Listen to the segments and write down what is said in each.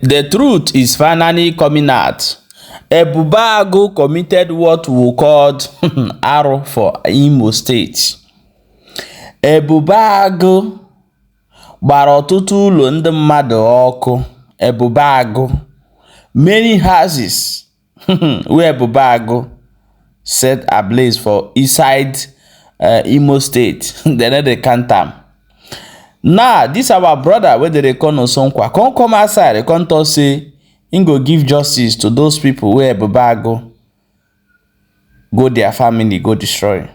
The truth is finally coming out. Ebubeagu committed what we called arụ for Imo State. Ebubeagu gbara ọtụtụ ụlọ ndị mmadụ ọkụ. Ebubeagu, many houses wey Ebubeagu set ablaze for inside Imo State, dem no dey count am. Now, this our brother wey dem dey call Nosonkwa come come outside come talk say im go give justice to those people wey Ebubeagu go their family go destroy.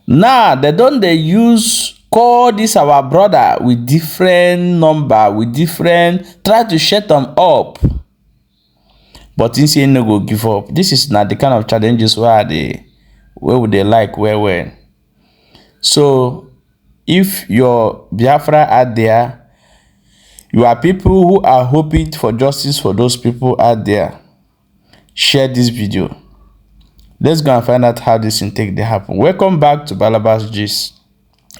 Now, dem don dey use call this our brother with different number, with different try to shut am up. But him say he no go give up. This is na the kind of challenges wey I dey wey we dey like well well. So if your Biafra out there, you are people who are hoping for justice for those people out there, share this video. Let's go and find out how this thing take dey happen. Welcome back to Balabas Gist.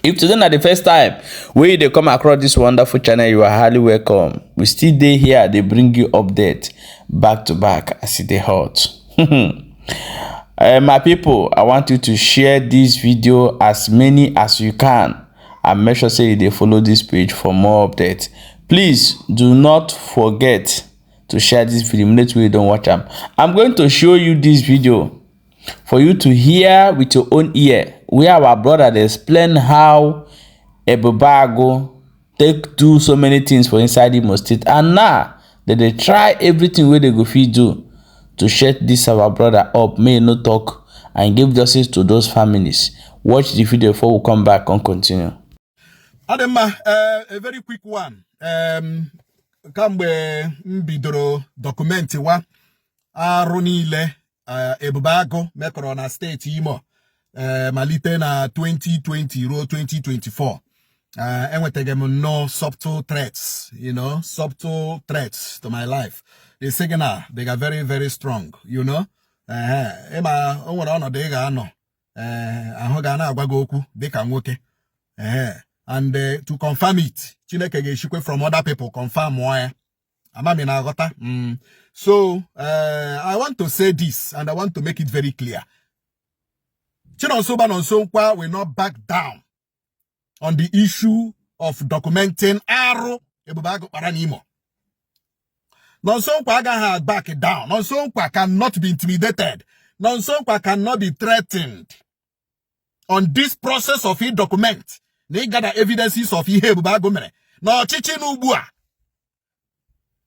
If today na the first time wey you dey come across this wonderful channel, you are highly welcome. We still dey here dey bring you update back to back as e dey hot. My people, I want you to share this video as many as you can and make sure say you dey follow this page for more updates. Please do not forget to share this video immediately you don watch am. I'm going to show you this video for you to hear with your own ear where our brother dey explain how Ebubeagu take do so many things for inside Imo State, and now dem dey try everything wey dem go fit do to shut this our brother up make e no talk and give justice to those families. Watch the video before we come back and continue. Ọ dị mma. A very quick one. Kamgbe m bidoro document wa arụ niile Ebube Agụ mekọrọ na steeti Imo, malite na 2020 ruo 2024, enwetaghị m nnọọ subtle threats, subtle threats to my life. The signal, they are very very strong. Ịma o nwere ọnọdụ ị ga-anọ, ahụ ga na-agwa gị okwu dịka nwoke, and to confirm it, Chineke ga-eshikwe from other people confirm mụọ ya. Amami na aghọta. So I want to say this and I want to make it very clear. Chinonso Nsonkwa will not back down on the issue of documenting arụ Ebube Agụ kpara n'Imo. Nonso Nkwa agaghị back down. Nonso Nkwa cannot be intimidated. Nonso Nkwa cannot be threatened on this process of document na ịgada evidences of ihe Ebube Agụ mere na ọchịchị n'ugbu a.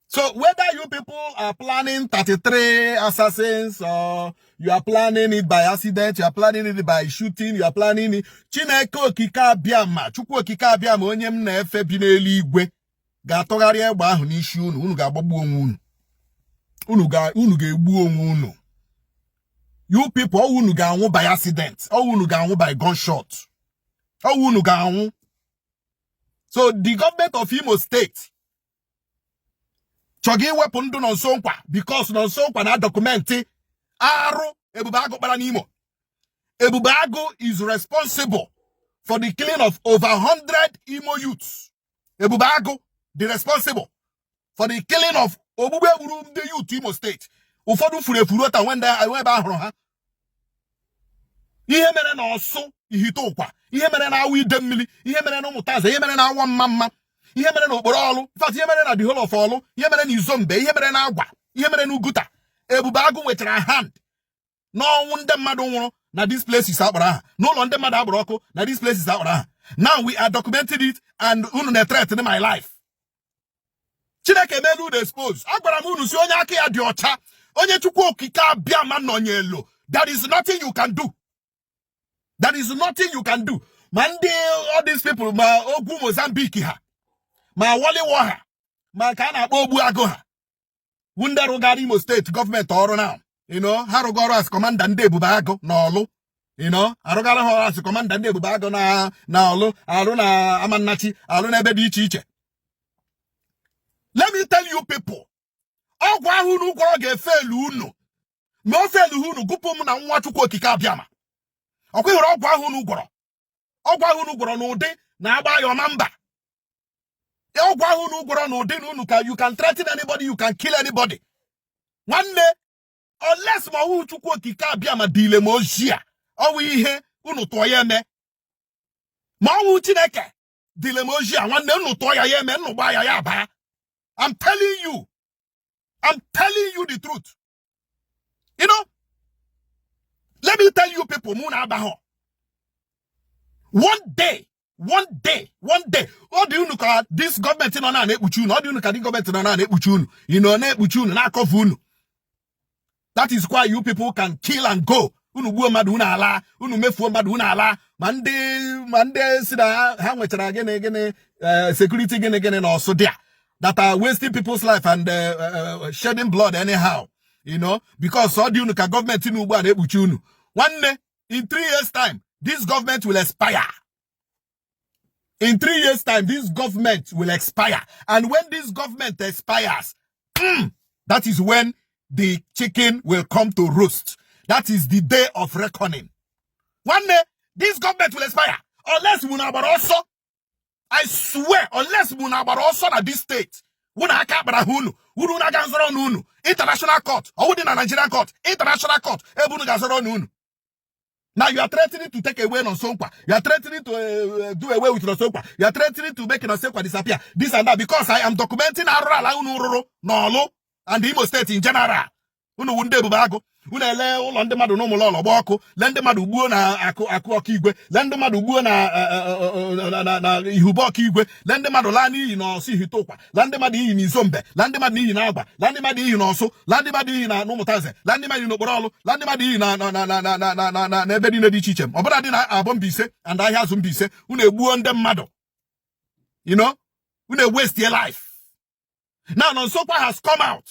So whether you people are planning 33 assassins or you are planning it by accident, you are planning it by shooting, you are planning it, Chineke Okike Abịama, Chukwu Okike Abịama, onye m na-efe bi n'eluigwe, ga-atụgharị egbe ahụ n'isi unu. Unu ga-agbagbu onwe unu. Unu ga-egbu onwe unu. You people, ọ unu ga-anwụ by accident, ọ unu ga-anwụ by gunshot, ọ unu ga-anwụ. So the government of Imo State chọga iwepụ ndụ Nonso Nkwa because Nonso Nkwa na document arụ Ebube Agụ kpara n'Imo. Ebube Agụ is responsible for the killing of over 100 Imo youths. Ebube Agụ the responsible for the killing of ogbugbu egburu ndị youth Imo State. Ụfọdụ furu efuru ota nwe ndị ebe ahụrụ ha. Ihe mere na Ọsụ Ihite Ụkwa, ihe mere na Awa Ide Mmiri, ihe mere na Ụmụtaza, ihe mere na Awa Mma Mma, ihe mere na Okporo Ọlụ, in fact, ihe mere na the whole of Ọlụ, ihe mere na Izombe, ihe mere na Agwa, ihe mere na Uguta, Ebube Agụ nwetara hand n'ọnwụ ndị mmadụ nwụrụ na these places akpọrọ aha, n'ụlọ ndị mmadụ agbara ọkụ na these places akpọrọ aha. Now we are documenting it and unu na-threaten my life. Chineke emeela unu expose. Agwara m unu si onye aka ya dị ọcha, onye Chukwu Okike Abịa ma nọnyelu, there is nothing you can do. There is nothing you can do. Ma ndị all these people, ma ogwu Mozambique ha, ma Wọliwọ ha, ma nke a na-akpọ Ogbu Agụ ha wu ndị rụgara Imo Steeti gọọmenti ọrụ now. Ha rụgo ọrụ as commander ndị Ebube Agụ na Ọlụ. Arụgara ha ọrụ as commander ndị Ebube Agụ na Ọlụ, arụ na Amannachi, arụ n'ebe dị iche iche. Let me tell you people, ọgwụ ahụ unu gwọrọ ga-efe elu unu. Ma o felu unu, gụpụ m na nwa Chukwu Okike Abịama. Ọkwa ịhụrụ ọgwụ ahụ unu gwọrọ, ọgwụ ahụ unu gwọrọ n'ụdị na-agba ya ọma mba. Ọgwụ ahụ unu gwọrọ n'ụdị na unu ka you can threaten anybody, you can kill anybody. Nwanne, unless ma ọwụ Chukwu Okike abịa ma dile ma ozi a, ọwụ ihe unu tụọ ya eme. Ma ọwụ Chineke dile ma ozi a, nwanne, unu tụọ ya ya eme, unu gbaa ya ya baa. I'm telling you. I'm telling you the truth. Let me tell you people, mụ na abaghọ. One day, one day, one day, ọ dị unu ka this gọọmenti nọ na na-ekpuchi unu, ọ dị unu ka this gọọmenti nọ na na-ekpuchi unu, na-ekpuchi unu, na-akọvu unu. That is why you people can kill and go. Unu gbuo mmadụ, unu ala, unu mefuo mmadụ, unu ala, ma ndị si na ha nwechara gịnị gịnị security gịnị gịnị na ọsụ dị a that are wasting people's life and shedding blood anyhow, because ọ dị unu ka gọọmenti na ugbu a na-ekpuchi unu. Nwanne, in 3 years' time, this government will expire. In 3 years' time, this government will expire. And when this government expires, that is when the chicken will come to roost. That is the day of reckoning. One day, this government will expire. Unless unu agbara ọsọ. I swear, unless unu agbara ọsọ na this state. Unu aka akpara ha unu. Unu na-aga nzọrọ ọnụ unu. International court. Ọ wụdị na Nigerian court. International court. Ebe unu ga-azọrọ ọnụ unu. Now you are threatening to take away Nonso Nkwa. You are threatening to do away with Nonso Nkwa. You are threatening to make Nonso Nkwa disappear. This and that. Because I am documenting arụrụ ala unu rụrụ n'Ọlụ and Imo State in general. Unu wu ndị ebube agụ. Unu ele ụlọ ndị mmadụ n'ụmụlọlọ gba ọkụ. Lee ndị mmadụ gbuo na akụ akụ ọka igwe. Lee ndị mmadụ gbuo na ihube ọka igwe. Lee ndị mmadụ laa n'iyi n'ọsụ ihite ụkwa. Lee ndị mmadụ iyi n'izombe. Lee ndị mmadụ iyi n'agba. Lee ndị mmadụ iyi n'ọsụ. Lee ndị mmadụ iyi na n'ụmụtaze. Lee ndị mmadụ iyi n'okporo ọlụ. Lee ndị mmadụ iyi na n'ebe niile dị iche iche. Ọbụla dị na abọ Mbaise and ahịa azụ Mbaise. Unu egbuo ndị mmadụ. Unu waste your life. Now Nonso Nkwa has come out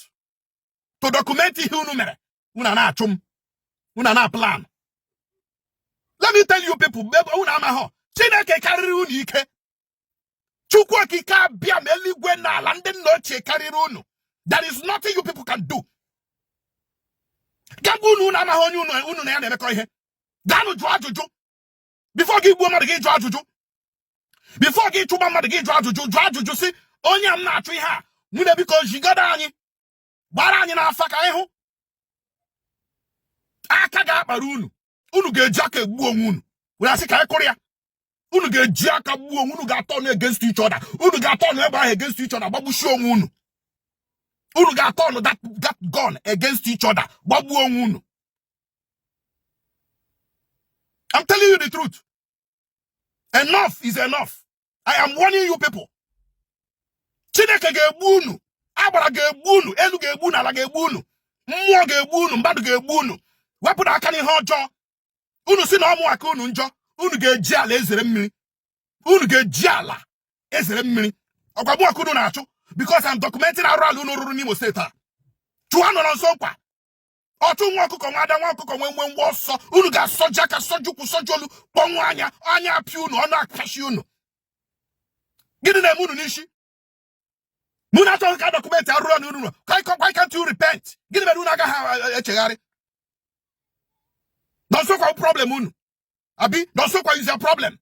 to document ihe unu mere. Unu na-achụ m. Unu na plan. Let me tell you people, unu amaghọ. Chineke karịrị unu ike. Chukwu okike abịa ma eluigwe na ala ndị nna ochie karịrị unu. There is nothing you people can do. Gagwa unu unu amaghị onye unu unu na ya na-emekọ ihe. Gaanụ jụọ ajụjụ. Before gị gbuo mmadụ, gị jụọ ajụjụ. Before gị chụgba mmadụ, gị jụọ ajụjụ. Jụọ ajụjụ si onye a m na-achụ ihe a, nwunye, biko jigodo anyị gbara anyị n'afa ka anyị hụ aka ga-akpara unu. Unu ga-eji aka egbu onwe unu were asị ka anyị kụrụ ya. Unu ga-eji aka gbuo onwe unu, ga-atọ ọnụ against each other. Unu ga-atọ ọnụ ebe ahụ against each other, gbagbusie onwe unu. Unu ga-atọ ọnụ that gun against each other, gbagbuo onwe unu. I'm telling you the truth. Enough is enough. I am warning you people. Chineke ga-egbu unu, agbara ga-egbu unu, elu ga-egbu unu, ala ga-egbu unu, mmụọ ga-egbu unu, mmadụ ga-egbu unu. Wepụ aka n'ihe ọjọọ unu. Si na ọmụ aka unu njọ. Unu ga-eji ala ezere mmiri. Unu ga-eji ala ezere mmiri. Ọkwa mụ aka unu na-achụ because I'm documenting arụ ala unu rụrụ n'Imo Steeti a. Chụọ nọ nso nkwa ọchụ nwa ọkụkọ, nwa ada nwa ọkụkọ nwe nwe nwa ọsọ. Unu ga-asọji aka, sọji ụkwụ, sọji olu, kpọnwụ anya, anya apịa unu, ọnụ apịachi unu. Gịnị na-eme unu n'isi? Mụ na-achọghị ka document arụrụ ọnụ unu. Why can't you repent? Gịnị mere unu agaghị echegharị? Nonso Nkwa problem unu abi? Nonso Nkwa is your problem.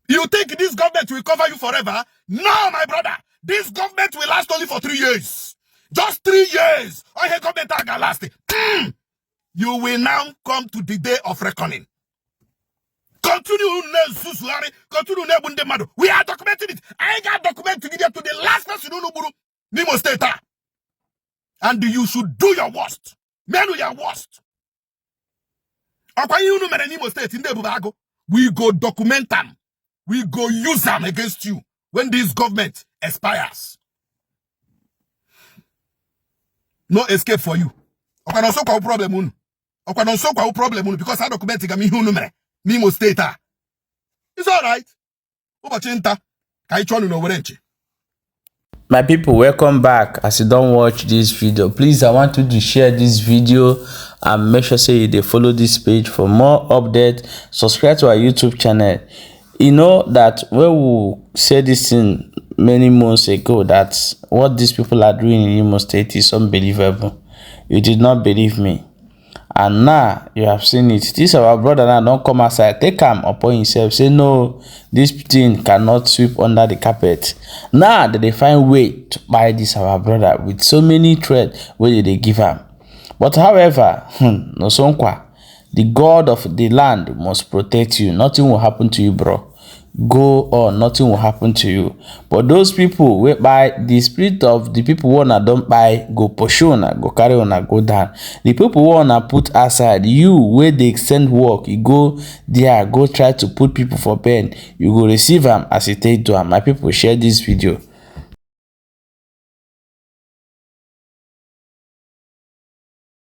You think this government will cover you forever? No, my brother, this government will last only for 3 years, just 3 years. Onye gọọmenti a ga-last. You will now come to the day of reckoning. Continue na-ezuzugharị, continue na-egbu ndị mmadụ. We are documenting it. Anyị ga-document gị to the last person unu gburu n'Imo Steeti a. And you should do your worst. Menu your worst. Ọkwa ihe unu mere n'Imo Steeti, ndị ebube agụ, we go document am. We go use am against you when this government expires. No escape for you. Ọkwa Nonso Nkwa problem unu. Ọkwa Nonso Nkwa problem unu, because a document ga m ihe unu mere n'Imo Steeti a. It's all right. Ụbọchị nta ka anyị chụọ unu n'Owere nchi. My people, welcome back. As you don watch this video, please, I want you to share this video and make sure say you dey follow this page for more updates. Subscribe to our YouTube channel. You know that when we say this thing many months ago, that what these people are doing in Imo State is unbelievable, you did not believe me. And now you have seen it. This our brother now don come outside, take am upon himself, say no, this thing cannot sweep under the carpet. Now dem dey find way to kpai this our brother with so many threat wey dem dey give am. But however, Nosonkwa, the God of the land must protect you. Nothing will happen to you, bro. Go on, nothing will happen to you. But those people wey kpai, the spirit of the people wey una don kpai go pursue una, go carry una go down. The people wey una put aside, you wey dey send work, you go there, go try to put people for bed, you go receive am as e take do am. My people, share this video.